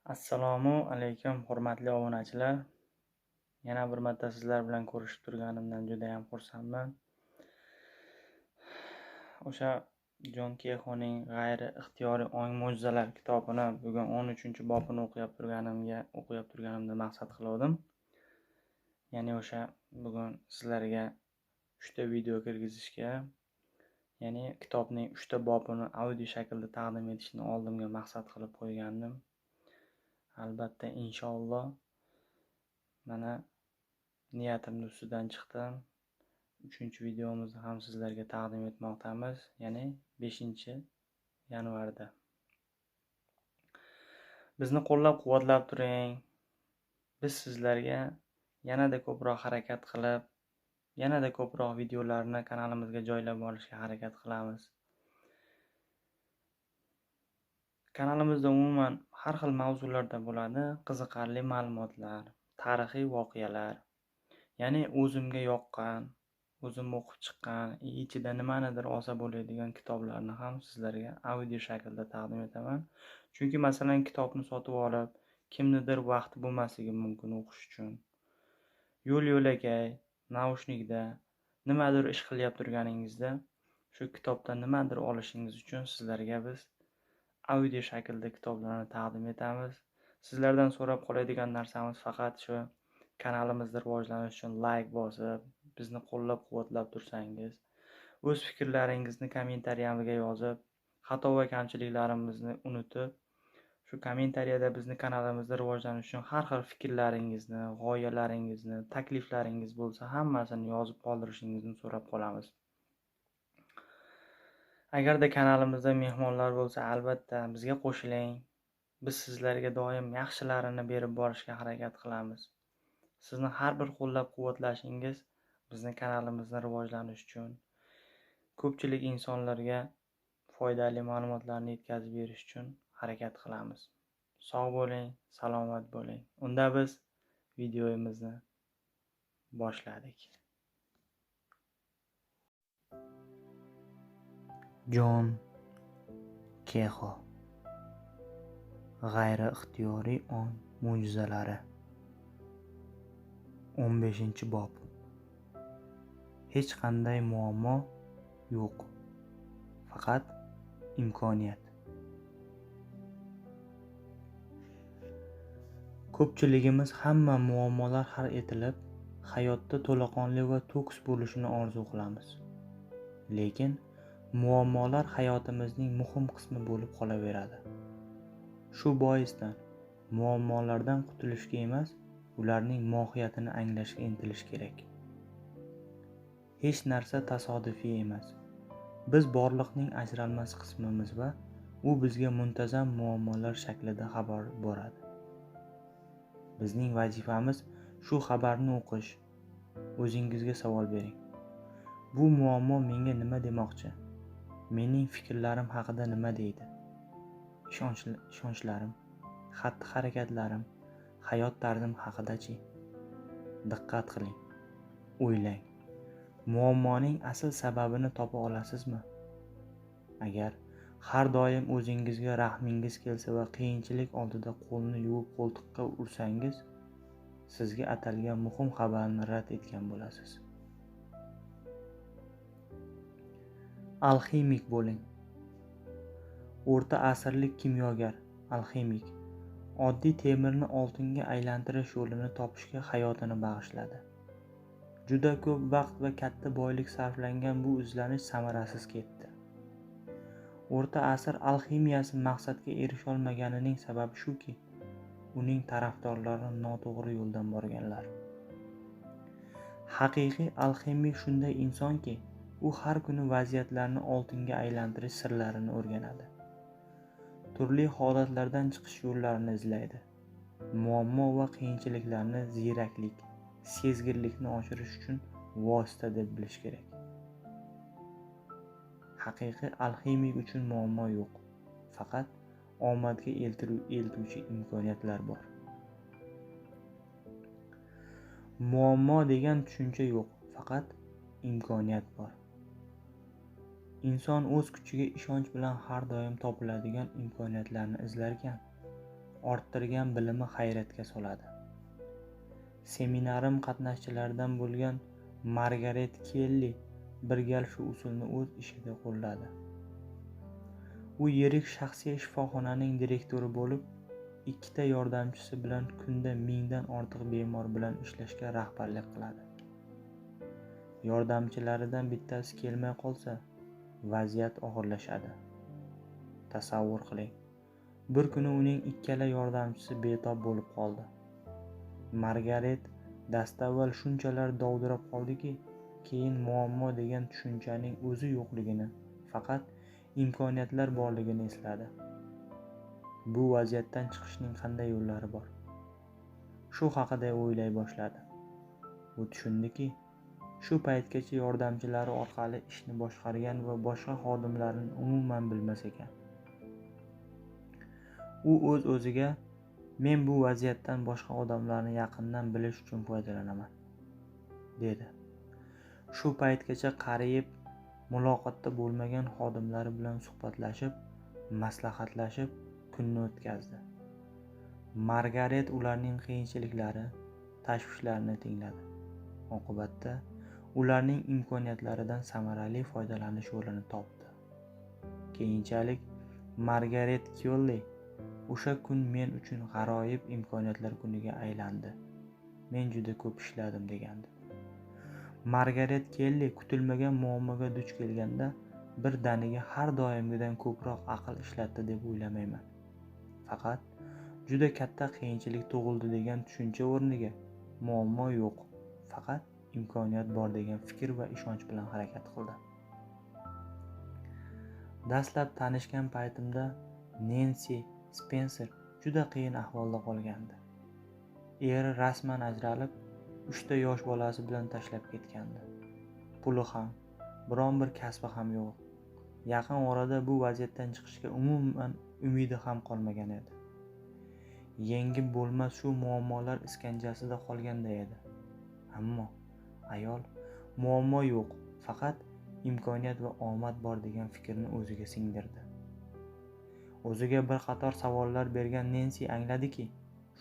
Assalomu alaykum, hurmatli obunachilar. Yana bir marta sizlar bilan ko'rishib turganimdan juda ham xursandman. O'sha Jon Kexoning G'ayri-ixtiyoriy ong mo'jizalar kitobini bugun 13-bobini o'qiyap turganimda maqsad qildim. Ya'ni o'sha bugun sizlarga 3 ta video kirgizishga, ya'ni kitobning 3 ta bobini audio shaklda taqdim etishni oldimga maqsad qilib qo'ygandim. Albatta inshaalloh mana niyatimni ustidan chiqdim. 3-videomizni ham sizlarga taqdim etmoqdamiz, ya'ni 5-yanvarda. Bizni qo'llab-quvvatlab turing. Biz sizlarga yanada ko'proq harakat qilib, yanada ko'proq videolarni kanalimizga joylab olishga harakat qilamiz. Kanalimizda umuman har xil mavzularda bo'ladi, qiziqarli ma'lumotlar, tarixiy voqealar, ya'ni o'zimga yoqqan, o'zim o'qib chiqqan, ichida nimanidir olsa bo'ladigan kitoblarni ham sizlarga audio shaklda taqdim etaman. Chunki masalan kitobni sotib olib, kimnidir vaqti bo'lmasligi mumkin o'qish uchun. Yo'l yo'lakay, naushnikda nimadir ish qilyap turganingizda shu kitobdan nimadir olishingiz uchun sizlarga biz audio shaklda kitoblarni taqdim etamiz. Sizlardan so'rab qoladigan narsamiz faqat shu kanalimizda rivojlanish uchun like bosib, bizni qo'llab-quvvatlab tursangiz, o'z fikrlaringizni kommentariyamizga yozib, xato va kamchiliklarimizni unutib, shu kommentariyada bizni kanalimizda rivojlanish uchun har xil fikrlaringizni, g'oyalaringizni, takliflaringiz bo'lsa, hammasini yozib qoldirishingizni so'rab qolamiz. Agarda kanalimizda mehmonlar bo'lsa, albatta bizga qo'shiling. Biz sizlarga doim yaxshilarini berib borishga harakat qilamiz. Sizni har bir qo'llab-quvvatlashingiz bizni kanalimizni rivojlanish uchun, ko'pchilik insonlarga foydali ma'lumotlarni yetkazib berish uchun harakat qilamiz. Sog' bo'ling, salomat bo'ling. Unda biz videomizni boshladik. Jon Kexo, G'ayri-ixtiyoriy ong mo'jizalari, 15-bob. Hech qanday muammo yo'q, faqat imkoniyat. Ko'pchiligimiz hamma muammolar hal etilib, hayotda to'laqonli va to'kis bo'lishini orzu qilamiz. Lekin muammolar hayotimizning muhim qismi bo'lib qolaveradi. Shu boisdan muammolardan qutulishga emas, ularning mohiyatini anglashga intilish kerak. Hech narsa tasodifiy emas. Biz borliqning ajralmas qismimiz va u bizga muntazam muammolar shaklida xabar boradi. Bizning vazifamiz shu xabarni o'qish. O'zingizga savol bering. Bu muammo menga nima demoqchi? Mening fikrlarim haqida nima deydi? Ishonchlarim, xatti-harakatlarim, hayot tarzim haqida-chi? Diqqat qiling, o'ylang. Muammoning asl sababini topa olasizmi? Agar har doim o'zingizga rahmingiz kelsa va qiyinchilik oldida qo'lni yuvib qo'ltiqqa ursangiz, sizga atalgan muhim xabarni rad etgan bo'lasiz. Alximik bo'ling. O'rta asrlik kimyogar, alximik oddiy temirni oltinga aylantirish yo'lini topishga hayotini bag'ishladi. Juda ko'p vaqt va katta boylik sarflangan bu izlanish samarasiz ketdi. O'rta asr alximiyasi maqsadga erisholmaganining sababi shuki, uning tarafdorlari noto'g'ri yo'ldan borganlar. Haqiqiy alximik shunday insonki, u har kuni vaziyatlarni oltinga aylantirish sirlarini o'rganadi. Turli holatlardan chiqish yo'llarini izlaydi. Muammo va qiyinchiliklarni ziyraklik, sezgirlikni oshirish uchun vosita deb bilish kerak. Haqiqiy alximik uchun muammo yo'q, faqat omadga eltuvchi imkoniyatlar bor. Muammo degan tushuncha yo'q, faqat imkoniyat bor. Inson o'z kuchiga ishonch bilan har doim topiladigan imkoniyatlarni izlarkan, orttirgan bilimi hayratga soladi. Seminarim qatnashchilaridan bo'lgan Margaret Kelli bir gal shu usulni o'z ishida qo'lladi. U yirik shaxsiy shifoxonaning direktori bo'lib, ikkita yordamchisi bilan kunda 1000 dan ortiq bemor bilan ishlashga rahbarlik qiladi. Yordamchilaridan bittasi kelmay qolsa, vaziyat og'irlashadi. Tasavvur qiling, bir kuni uning ikkala yordamchisi betob bo'lib qoldi. Margaret dastavval shunchalar dovdirab qoldiki, keyin muammo degan tushunchaning o'zi yo'qligini, faqat imkoniyatlar borligini esladi. Bu vaziyatdan chiqishning qanday yo'llari bor? Shu haqida o'ylay boshladi. U tushundiki, shu paytgacha yordamchilari orqali ishni boshqargan va boshqa xodimlarni umuman bilmas ekan. U o'z-o'ziga men bu vaziyatdan boshqa odamlarni yaqindan bilish uchun foydalanaman, dedi. Shu paytgacha qariyib muloqotda bo'lmagan xodimlari bilan suhbatlashib, maslahatlashib kunni o'tkazdi. Margaret ularning qiyinchiliklari, tashvishlarini tingladi. Oqibatda ularning imkoniyatlaridan samarali foydalanish yo'lini topdi. Keyinchalik Margaret Kelli o'sha kun men uchun g'aroyib imkoniyatlar kuniga aylandi. Men juda ko'p ishladim, degandi. Margaret Kelli kutilmagan muammoga duch kelganda bir daniga har doimgidan ko'proq aql ishlatdi deb o'ylamayman. Faqat juda katta qiyinchilik tug'ildi degan tushuncha o'rniga muammo yo'q, faqat imkoniyat bor degan fikr va ishonch bilan harakat qildi. Dastlab tanishgan paytimda Nensi Spenser juda qiyin ahvolda qolgandi. Eri rasman ajralib, 3 ta yosh bolasi bilan tashlab ketgandi. Puli ham, biron bir kasbi ham yo'q. Yaqin orada bu vaziyatdan chiqishga umuman umidi ham qolmagan edi. Yengib bo'lmas shu muammolar iskanjasida qolganday edi. Ammo ayol muammo yo'q, faqat imkoniyat va omad bor degan fikrni o'ziga singdirdi. O'ziga bir qator savollar bergan Nensi angladiki,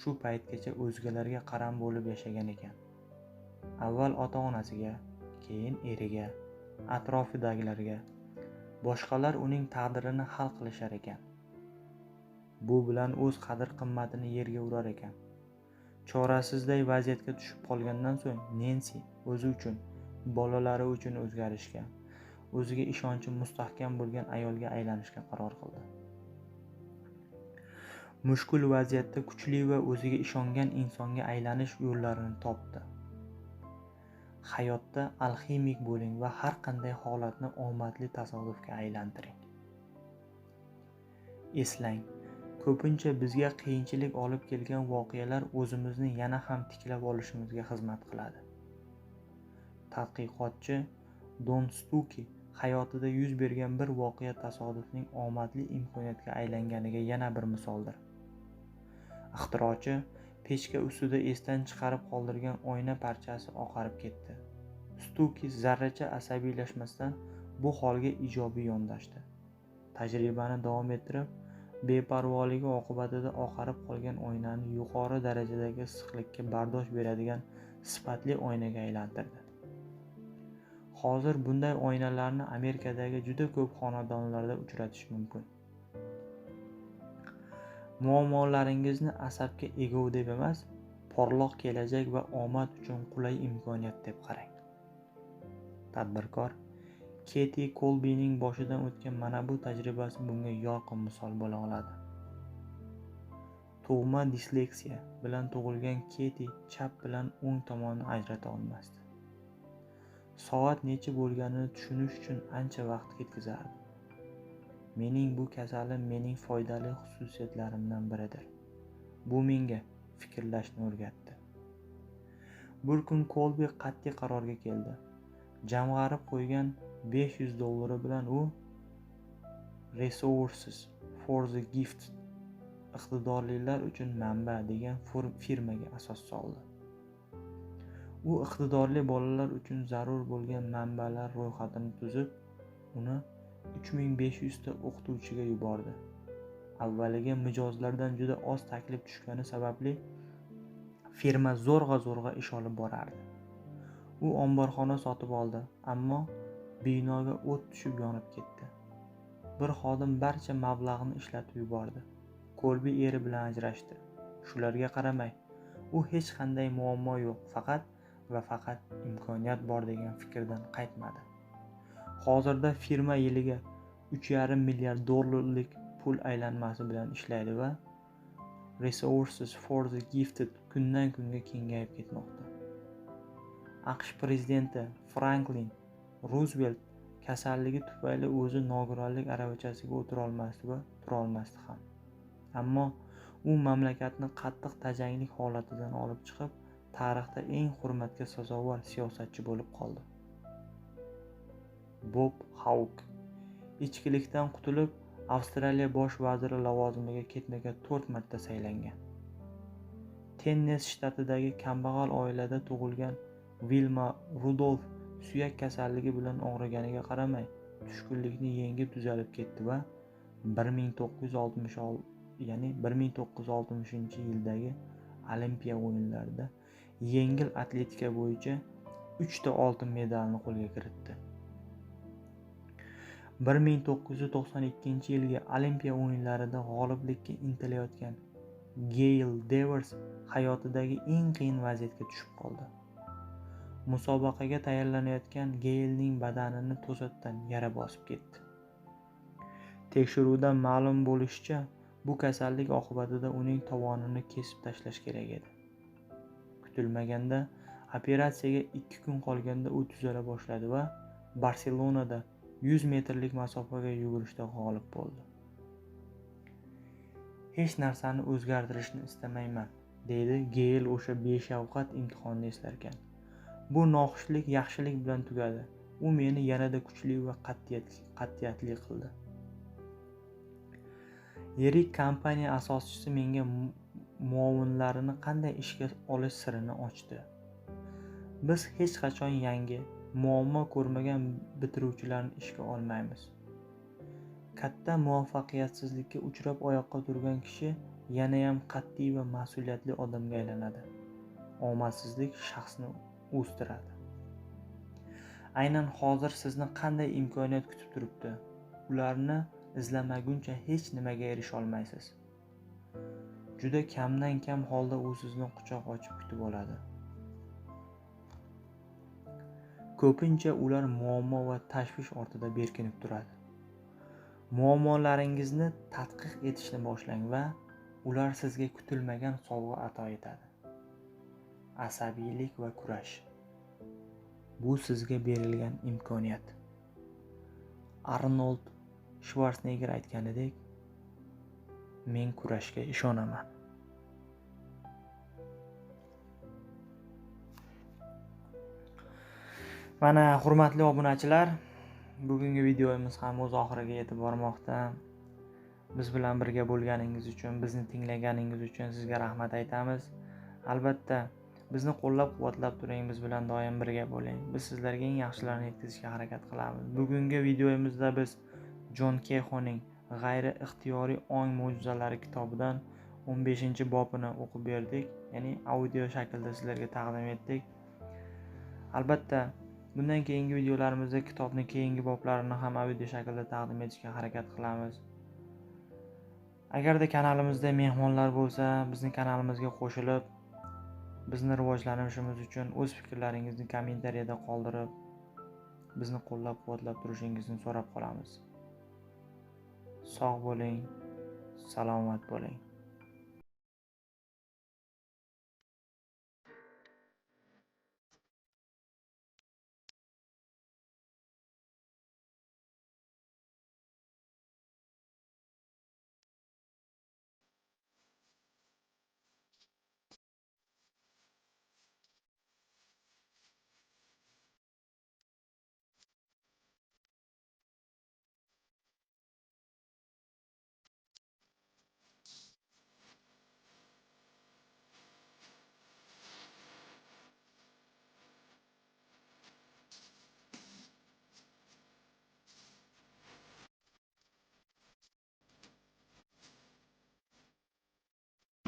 shu paytgacha o'zgalarga qaram bo'lib yashagan ekan. Avval ota-onasiga, keyin eriga, atrofidagilarga, boshqalar uning taqdirini hal qilishar ekan. Bu bilan o'z qadr-qimmatini yerga urar ekan. Chorasizday vaziyatga tushib qolgandan so'ng Nensi o'zi uchun, bolalari uchun o'zgarishga, o'ziga ishonchi mustahkam bo'lgan ayolga aylanishga qaror qildi. Mushkul vaziyatda kuchli va o'ziga ishongan insonga aylanish yo'llarini topdi. Hayotda alximik bo'ling va har qanday holatni omadli tasodifga aylantiring. Eslang, ko'pincha bizga qiyinchilik olib kelgan voqealar o'zimizni yana ham tiklab olishimizga xizmat qiladi. Tadqiqotchi Don Stuki hayotida yuz bergan bir voqea tasodifning omadli imkoniyatga aylanganiga yana bir misoldir. Ixtirochi pechka ustida esdan chiqarib qoldirgan oyna parchasi oqarib ketdi. Stuki zarracha asabiylashmasdan bu holga ijobiy yondashdi. Tajribani davom ettirib, beparvoligi oqibatida oqarib qolgan oynani yuqori darajadagi issiqlikka bardosh beradigan sifatli oynaga aylantirdi. Hozir bunday oynalarni Amerikadagi juda ko'p xonadonlarda uchratish mumkin. Muammolaringizni asabga egov deb emas, porloq kelajak va omad uchun qulay imkoniyat deb qarang. Tadbirkor Keti Kolbining boshidan o'tgan mana bu tajribasi bunga yorqin misol bo'la oladi. Tug'ma disleksiya bilan tug'ilgan Keti chap bilan o'ng tomonni ajrata olmasdi. Soat necha bo'lganini tushunish uchun ancha vaqt ketkazardi. Mening bu kasalim mening foydali xususiyatlarimdan biridir. Bu menga fikrlashni o'rgatdi. Bir kun Kolbi qat'iy qarorga keldi. Jamg'arib qo'ygan $500 bilan u Resources for the Gifted, iqtidorlilar uchun manba degan firmaga asos soldi. U iqtidorli bolalar uchun zarur bo'lgan manbalar ro'yxatini tuzib, uni 3500 ta o'qituvchiga yubordi. Avvaliga mijozlardan juda oz taklif tushgani sababli firma zo'rg'a-zo'rg'a ish olib borardi. U omborxona sotib oldi, ammo binoga o't tushib yonib ketdi. Bir xodim barcha mablag'ni ishlatib yubordi. Kolbi eri bilan ajrashdi. Shularga qaramay, u hech qanday muammo yo'q, faqat va faqat imkoniyat bor degan fikrdan qaytmadi. Hozirda firma yiliga 3,5 milliard dollarlik pul aylanmasi bilan ishlaydi va Resources for the Gifted kundan kunga kengayib ketmoqda. AQSh prezidenti Franklin Ruzvelt kasalligi tufayli o'zi nogironlik aravachasiga o'tira olmasdi va tura olmasdi ham. Ammo u mamlakatni qattiq tajanglik holatidan olib chiqib, tarixda eng hurmatga sazovor siyosatchi bo'lib qoldi. Bob Hawke ichkilikdan qutulib, Avstraliya bosh vaziri lavozimiga ketma-ket 4 marta saylangan. Tennes shtatidagi kambag'al oilada tug'ilgan Vilma Rudolf suyak kasalligi bilan og'riganiga qaramay, tushkunlikni yengib tuzalib ketdi va 1960-yildagi Olimpiya o'yinlarida yengil atletika bo'yicha 3 ta oltin medalni qo'lga kiritdi. 1992-yilgi Olimpiya o'yinlarida g'oliblikka intilayotgan Geyl Devers hayotidagi eng qiyin vaziyatga tushib qoldi. Musobaqaga tayyorlanayotgan Geylning badanini to'satdan yara bosib ketdi. Tekshiruvdan ma'lum bo'lishicha, bu kasallik oqibatida uning tovonini kesib tashlash kerak edi. Kutilmaganda operatsiyaga 2 kun qolganda u tuzala boshladi va Barselonada 100 metrlik masofaga yugurishda g'olib bo'ldi. Hech narsani o'zgartirishni istamayman, deydi Geyl o'sha beshafqat imtihonni eslarkan. Bu noxushlik yaxshilik bilan tugadi. U meni yanada kuchli va qat'iyatli qildi. Yirik kompaniya asoschisi menga muovinlarini qanday ishga olish sirini ochdi. Biz hech qachon yangi, muammo ko'rmagan bitiruvchilarni ishga olmaymiz. Katta muvaffaqiyatsizlikka uchrab oyoqqa turgan kishi yanayam qat'iy va mas'uliyatli odamga aylanadi. Omadsizlik shaxsni o'stiradi. Aynan hozir sizni qanday imkoniyat kutib turibdi? Ularni izlamaguncha hech nimaga erisha olmaysiz. Juda kamdan kam holda u sizni quchoq ochib kutib oladi. Ko'pincha ular muammo va tashvish ortida berkinib turadi. Muammolaringizni tadqiq etishni boshlang va ular sizga kutilmagan sovg'a ato etadi. Asabiylik va kurash. Bu sizga berilgan imkoniyat. Arnold Shvarsenegger aytganidek, men kurashga ishonaman. Mana hurmatli obunachilar, bugungi videomiz ham o'z oxiriga yetib bormoqda. Biz bilan birga bo'lganingiz uchun, bizni tinglaganingiz uchun sizga rahmat aytamiz. Albatta, bizni qo'llab-quvvatlab turing, biz bilan doim birga bo'ling. Biz sizlarga eng yaxshilarini yetkazishga harakat qilamiz. Bugungi videomizda biz Jon Kexoning G'ayri-ixtiyoriy ong mo'jizalari kitobidan 15-bobini o'qib berdik, ya'ni audio shaklda sizlarga taqdim etdik. Albatta, bundan keyingi videolarimizda kitobning keyingi boblarini ham audio shaklda taqdim etishga harakat qilamiz. Agarda kanalimizda mehmonlar bo'lsa, bizning kanalimizga qo'shilib, bizni rivojlanishimiz uchun o'z fikrlaringizni kommentariyada qoldirib, bizni qo'llab-quvvatlab turishingizni so'rab qolamiz. Sog' bo'ling, salomat bo'ling.